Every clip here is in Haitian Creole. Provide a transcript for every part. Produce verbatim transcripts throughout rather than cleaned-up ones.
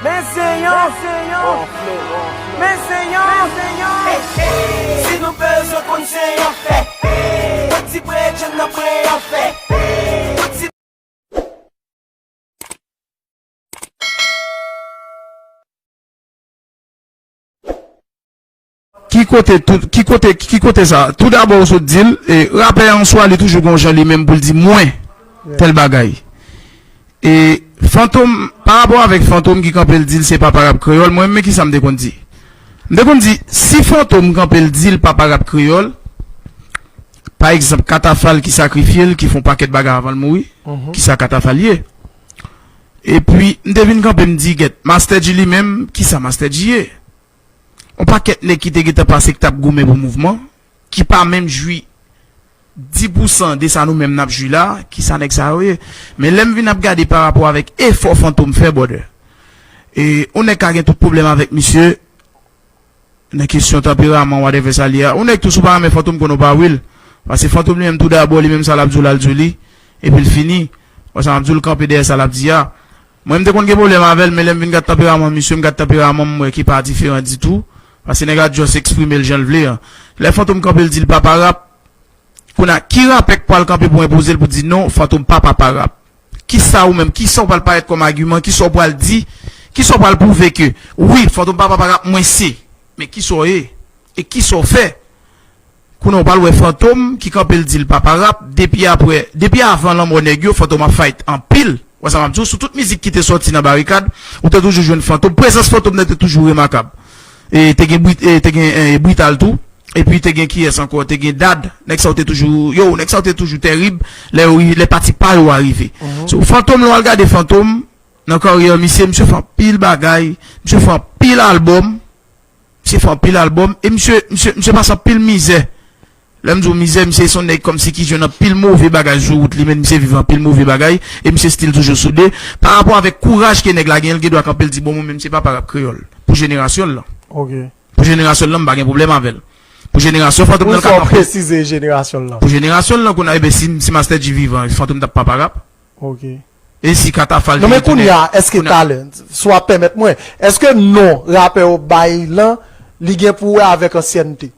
Men se yon, men se yon, men se yon. Si nou bezwen konn se yon fè, yon ti bredjenn nan pre yon fè, yon ti Ki kote, tout, ki kote, ki kote sa? Tou dabò, ou sot di l, e, rapè an swa, li toujou gon jan li menm pou l di mwen, tèl bagay. E Fantom, pa rapò avèk Fantom ki kanpe l di l se papa rap kreyòl, mwen menm, men kisa m te konn di? M te konn di, si Fantom kanpe l di l papa rap kreyòl, pa egzanp, Katafal ki sakrifye l, ki fè yon pakèt bagay avan l mouri, kisa Katafal ye? Epi, m te vin kanpe, m di, gèt, Master Dji li menm, kisa Master Dji ye? Yon pakèt nèg ki te gentan pase, k t ap goumen pou mouvman, ki pa menm jwi dis pousan de sa nou menm n ap jwi la, kisa nèg sa yo ye? Men lè m vin ap gade pa rapò avèk efò Fantom fè, brother, e yon nèg ka gen tout pwoblèm avèk misye, nan kesyon tanperaman, whatever sa l ye a. Yon nèg tou, si w pa renmen Fantom, konnen w pa wi l. Paske Fantom li menm tou dabò, li menm sa l ap di w la, l di w li, epi l fini. Wè sa m ap di w, l kanpe dèyè sa l ap di a. Mwen, m te konn gen pwoblèm avè l, men lè m vin gad tanperaman misye, m gad tanperaman m, m wè ki pa diferan ditou. Paske nèg la just eksprime l jan l vle an. Lè Fantom kanpe, l di l papa rap, kounye a, ki rapè k pral kanpe pou enpoze l pou di non, Fantom pa papa rap? Kisa ou menm, kisa w pral parèt kòm agiman, kisa w pral di, kisa w pral pwouve ke, wi, Fantom pa papa rap, mwen se. Men kisa w ye? E kisa w fè? Kounye a w pral wè Fantom ki kanpe l di l papa rap, depi apre, depi avan lanmò nèg yo, Fantom ap fight anpil. Wè sa m ap di w, sou tout mizik ki te sòti nan Barikad, ou te toujou jwenn Fantom. Prezans Fantom nan te toujou remakab. E te gen Brit-, e te gen, e, Brital tou. Epi te gen kiyès ankò? Te gen Dad. Nèg sa yo te toujou, yo, nèg sa yo te toujou tèrib. Lè yo, lè pati pa yo a rive. So, Fantom, lè w al gade Fantom, nan karyè misye, misye fè anpil bagay, misye fè anpil albòm, misye fè anpil albòm, e misye, misye, misye pase anpil mizè. Lè m di w mizè, misye se yon nèg kòmsi ki jwenn anpil move bagay sou wout li, men misye viv anpil move bagay, e misye still toujou soude. Pa rapò avèk kouraj ke nèg la gen, l gen dwa kanpe, l di, bon, mwen menm se papa rap kreyòl. Pou jenerasyon l lan. Ok. Pou jenerasyon l lan, m pa gen pwoblèm avè l. Pou jenerasyon Fantom nan, l ka kanpe. Wi, fò w presize jenerasyon l lan. Pou jenerasyon l lan, kounye a, e ben, si, si Master Dji vivan, Fantom t ap papa rap. Ok. E si Katafal te retounen? Non, men kounye a, èske talè, si w ap pèmèt mwen, èske non rapè yo bay lan, li gen pou wè avèk ansyènte?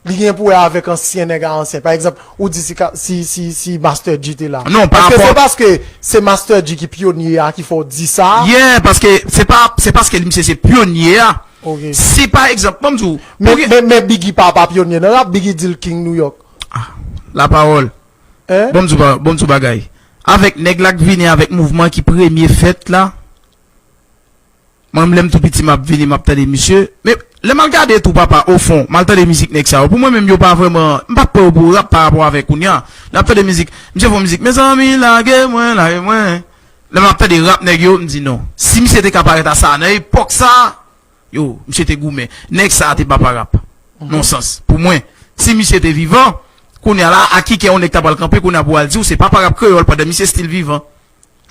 Li gen pou wè avèk ansyen nèg a ansyen. Pa egzanp, ou di si, ka- si, si, si Master Dji te la. Non, pa rapò. Èske se paske se Master Dji ki pyonye a ki fè w di sa? Yeah, paske se pa, se paske li, misye se pyonye a. Ok. Si pa egzanp, ban m di w, men, men, men Biggie pa, pa pyonye nan rap, Biggie di l King New York. Ah, la parole. Hein? Bon, m di w ba-, bon, m di w bagay. Avèk nèg la k vini avèk mouvman ki premye fèt la, mwen, lè m tou piti, m ap vini, m ap tande misye. Men, lè m al gade tou, papa, ofon, m al tande mizik nèg sa yo. Pou mwen menm, yo pa vrèman, m pa pran yo pou rap pa rapò avèk kounye a. Lè m ap tande mizik, misye fè yon mizik, mezanmi, lage mwen, lage mwen. Lè m ap tande rap nèg yo, m di non. Si misye te ka parèt a sa, nan epòk sa, yo, misye te goumen. Nèg sa a te papa rap. Nan yon sans. Pou mwen, si misye te vivan, kounye a la, a ki kè yon nèg ta pral kanpe, kounye a pou al di w se papa rap kreyòl pandan misye still vivan?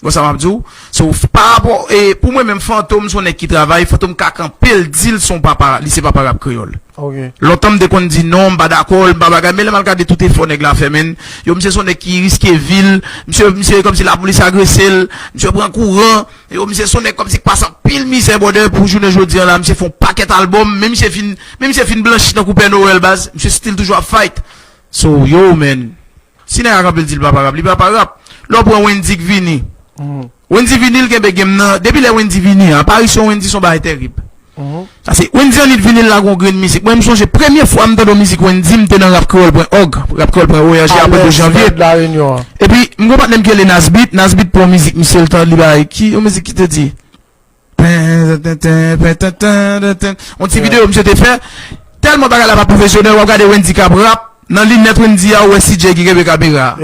Bon, sa m ap di w. So, f- pa rapò, e, pou mwen menm, Fantom se yon nèg ki travay, Fantom ka kanpe l di l se yon papa, li se papa rap kreyòl. Ok. Lontan m te konn di non, m pa dakò, m pa bagay, men lè m al gade tout efò nèg la fè, men, yo, misye se yon nèg ki riske vi l, misye, misye kòmsi lapolis agrese l, misye pran kouran, yo, misye se yon nèg kòmsi k pase anpil mizè, brother, pou jounen jodi a la, misye fè yon pakèt albòm, men misye fin, men misye fin blanchi tankou Pè Nowèl, baz, misye still toujou ap fight. So, yo, man, si nèg la kanpe l di l papa rap, li papa rap. Lè w pran Wendyy k vini. Wendyy vini, l kenbe game nan. Depi lè Wendyy vini, aparisyon Wendyy se yon bagay tèrib. Sa se Wendyy annik vini, l lage yon grenn mizik. Mwen, m sonje premye fwa m tande yon mizik Wendyy, m te nan rap kreyòl pwen òg, rap kreyòl pwen org, apre douz janvye. Epi, m gon patnè m ki rele Nasbit, Nasbit pran yon mizik, misye l tande, li bay, ki, yon mizik ki te di, yon ti videyo misye te fè. Tèlman bagay la pa pwofesyonèl, w ap gade Wendyy k ap rap, nan linèt Wendyy a, ou wè C J ki kenbe kamera a.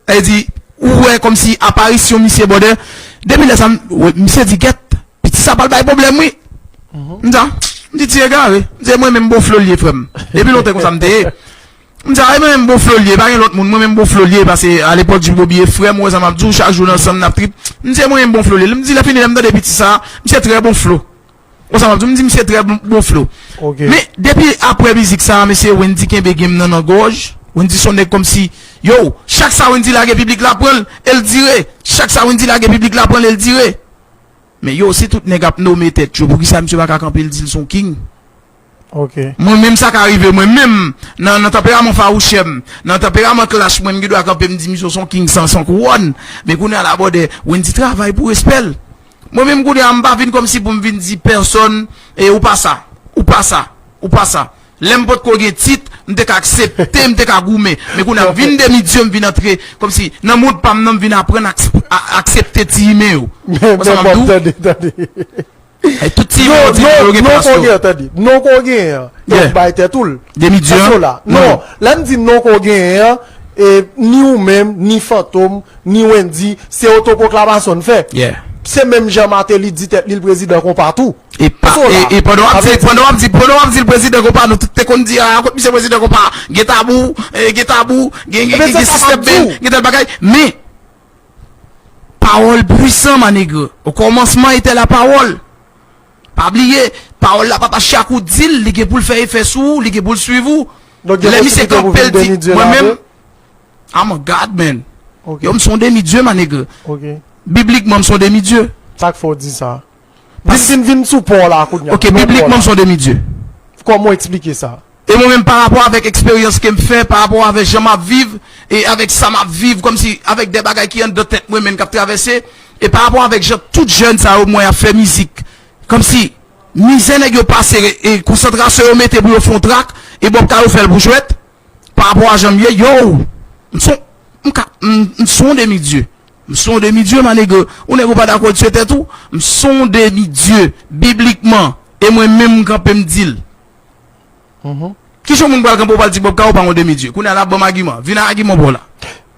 Sa vle di, ou wè kòmsi aparisyon misye, brother. Depi lè sa, m- w- misye di, gèt, piti sa pral bay pwoblèm, wi. M di, a, m di, ti egare. M di, mwen menm bon flo l ye, frè m. Depi lontan konsa m te ye. M di, a, e mwen menm bon flo l ye, pa gen lòt moun, mwen menm bon flo l ye, paske alepòk Jimmy Bobby e frè m, ou wè sa m ap di w, chak jou n ansanm, n ap trip. M di, e mwen menm bon flo l ye. M di, lè fini, lè m tande piti sa, misye trè bon flo. Ou wè sa m ap di w, m di, misye trè bon, bon flo. Ok. Men, depi apre mizik sa, mesye, Wendyy kenbe game nan nan gòj. Wendyy se yon nèg kòmsi, yo, chak sa Wendyy lage, piblik la pran l, e l dire. Chak sa Wendyy lage, piblik la pran l, e l dire. Men yo, si tout nèg ap nome tèt yo, poukisa misye pa ka kanpe l di l se yon king? Ok. Mwen menm sa ka rive mwen menm, nan, nan tanperaman fawouchè m, nan tanperaman clash mwen, m gen dwa kanpe m di misye se yon king san, san kouwòn. Men kounye a la brother, Wendy travay pou respè l. Mwen menm kounye a m pa vin kòmsi pou m vin di pèsòn, e ou pa sa, ou pa sa, ou pa sa. Lè m potko gen tit, m te ka aksepte, m te ka goumen. Men kounye a m vin demi dye, m vin antre kòmsi nan mood pa m nan, m vin aprann aks- a- aksepte ti imen yo. Men, men Bob, tande, tande. E tout ti non, non, non, ko gen, tande. Non, ko gen an. Donk, bay tèt ou l. Demi dye. Èske w la? Non. Lè m di non, ko gen an, e, ni ou menm, ni Fantom, ni Wendy, se otopwoklamasyon n fè. Se menm jan Martelly di tèt li l prezidan konpa tou. E pa, e, e pandan w ap di, pandan w ap di, pandan w ap di l prezidan konpa, nou tout te konn di, a, kot misye prezidan konpa, gen tabou, e, gen tabou, gen, gen, gen sistèm, gen tèl bagay. Men, pawòl pwisan, ma nègre. O kòmansman etè la pawòl. Pa bliye, pawòl la pa paske chak ou di l, li gen pou l fè efè sou ou, li gen pou l swiv ou. Lè misye kanpe l di, mwen menm, I'm a God, man. Yo, m se yon demi dye, ma nègre. Biblikman, m se yon demi dye. Sa k fè w di sa? Vin, vin, vin sou pa w la kounye a. Ok, biblikman, m se yon demi dye. Kòman w eksplike sa? E mwen menm, pa rapò avèk eksperyans ke m fè, pa rapò avèk jan m ap viv, e avèk sa m ap viv, kòmsi avèk de bagay ki anndan tèt mwen menm k ap travèse, e pa rapò avèk jan tout jèn sa yo m wè y ap fè mizik, kòmsi mizè nèg yo pase, e konsantrasyon yo mete pou yo fè yon trak, e Bob Karo fè l pou jwèt, pa rapò a jan m ye, yo, m se yon, m ka, m, m se yon demi dye. M se yon demi dye, ma nègre. Ou nèg ou pa dakò tye tèt ou, m se yon demi dye, biblikman, e mwen menm m kanpe m di l. Kijan moun pral kanpe w pral di Bob Karo pa yon demi dye? Kounye a la ban m agiman. Vin ak agiman pa w la.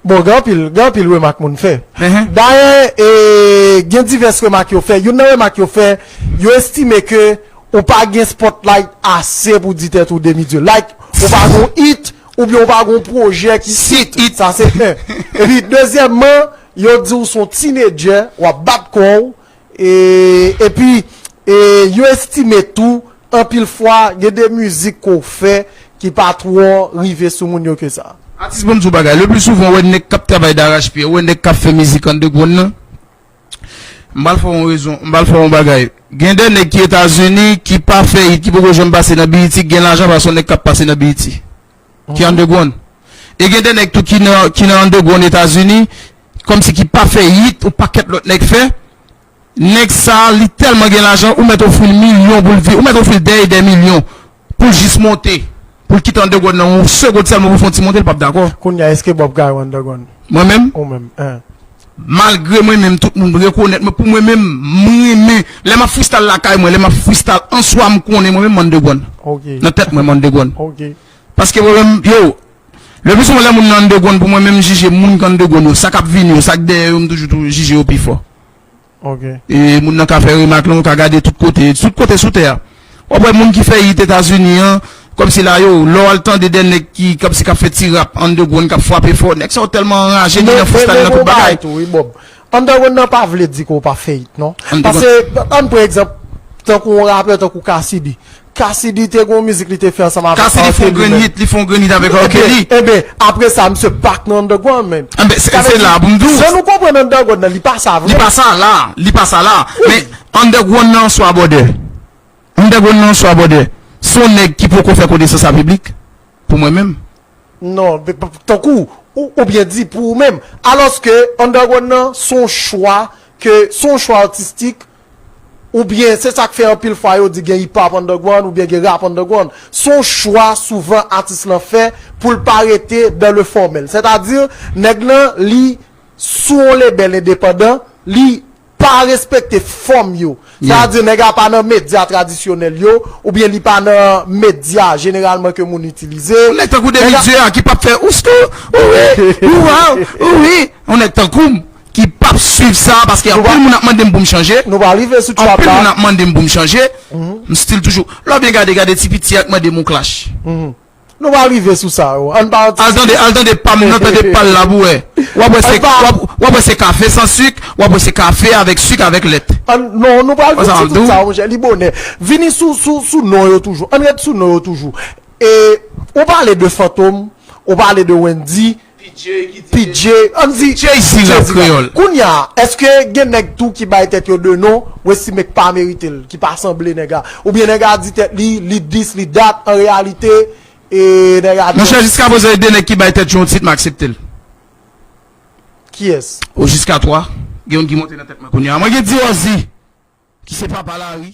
Bon, gen anpil, gen anpil remak moun fè. Dayè, e, gen divès remak yo fè. Youn nan remak yo fè, yo estime ke ou pa gen spotlight ase pou di tèt ou demi dye. Like, ou pa gon hit, oubyen ou pa gon pwojè ki hit. Sa se en. Epi, dezyèmman, yo di w se yon teenager, w ap bat kò w, e, epi, e, yo estime tou, anpil fwa, gen de mizik ke w fè ki pa twò rive sou moun yo ke sa. Atis, ban m di w bagay. Le pli souvan, w wè nèg k ap travay darachpye, w wè nèg k ap fè mizik underground nan. M pral fè w yon rezon, m pral fè w yon bagay. Gen de nèg ki Etazini, ki pa fè hit, ki poko janm pase nan B E T, ki gen lajan pase yon nèg k ap pase nan B E T, ki underground. E gen de nèg tou ki nan, ki nan underground Etazini, kòmsi ki pa fè hit, yon pakèt lòt nèg fè. Nèg sa, li tèlman gen lajan, ou mèt ofri l milyon pou l vi-, ou mèt ofri l dè e dè milyon pou l jis monte, pou l kite underground nan yon segond sèlman pou l fè yon ti monte, l p ap dakò. Kounye a, èske Bob Karo underground? Mwen menm? Ou menm, en. Malgre mwen menm, tout moun rekonèt mwen, pou mwen menm, m renmen, lè m ap freestyle lakay mwen, lè m ap freestyle answa, m konnen mwen menm, m underground. Ok. Nan tèt mwen, m underground. Ok. Paske mwen menm, yo, le pli souvan lè moun nan underground, pou mwen menm, m jije moun k underground yo, sa k ap vini yo, sa k dèyè yo, m toujou tou jije yo pi fò. Ok. E moun nan ka fè remak lan, ou ka gade tout kote, tout kote sou tè a. W ap wè moun ki fè hit Etazini an, kòmsi la yo, lè w al tande de nèg ki, kòmsi k ap fè ti rap underground, k ap frape fò, nèg sa yo tèlman anraje, li nan freestyle, li nan tout bagay. Underground nan pa vle di ke w pa fè hit, non. Paske, ann pran egzanp, tankou yon rapè, tankou Cassidy. Cassidy te gon mizik li te fè ansanm avèk R. Kelly. Cassidy fè yon grenn hit, li fè yon grenn hit avèk R. Kelly. Eben, apre sa, misye back nan underground, man. Eben, se, se la pou m di w. Jan nou konprann underground nan, li pa sa vre. Li pa sa la, li pa sa la. Men underground nan swa bòdè. Underground nan swa bòdè. Se yon nèg ki poko fè konesans a piblik, pou mwen menm. Non, pe-, pe-, tankou, ou, ou byen di pou ou menm. Alòske underground nan, se yon chwa ke, se yon chwa atistik, oubyen se sa k fè anpil fwa yo di gen hip hop underground, oubyen gen rap underground. Se yon chwa souvan atis lan fè pou l pa rete dans le formel. Sètadi, nèg lan, li sou yon lebèl endepandan, li pa respekte fòm yo. Sètadi, nèg la pa nan medya tradisyonèl yo, oubyen li pa nan medya jeneralman ke moun itilize. Yon nèg tankou Demi Dye a ki p ap fè ouskou, ouwi, ouwaw, ouwi. Yon nèg tankou m ki p ap swiv sa, paske anpil moun ap mande m pou m chanje. Nou pral rive sou trap la. Anpil moun ap mande m pou m chanje. M still toujou. Lè w byen gade, gade ti piti a k mande m yon clash. Nou pral rive sou sa, yo. Ann pa anti- Al tande, al tande pa m nan, tande pa l la pou wè. W ap wè se, w ap, w ap wè se kafe san sik, w ap wè se kafe avèk sik, avèk lèt. Ann, non, nou pral vin sou tout sa, monchè, li bonè. Vini sou, sou, sou non yo toujou. Ann ret sou non yo toujou. E, ou pale de Fantom, ou pale de Wendy, P J, ann di Jay-Z rap kreyòl. Kounye a, èske gen nèg tou ki bay tèt yo de non, Westy Make pa merite l, ki pa sanble nèg la? Oubyen nèg la di tèt li, li dis, li dat, an reyalite, e nèg la di. Monchè, jiska prezan, e de nèg ki bay tèt yo yon tit, m aksepte l. Kiyès? O jiska twa, gen youn ki monte nan tèt mwen kounye a. Mwen gen Diorzi, ki se papa lari.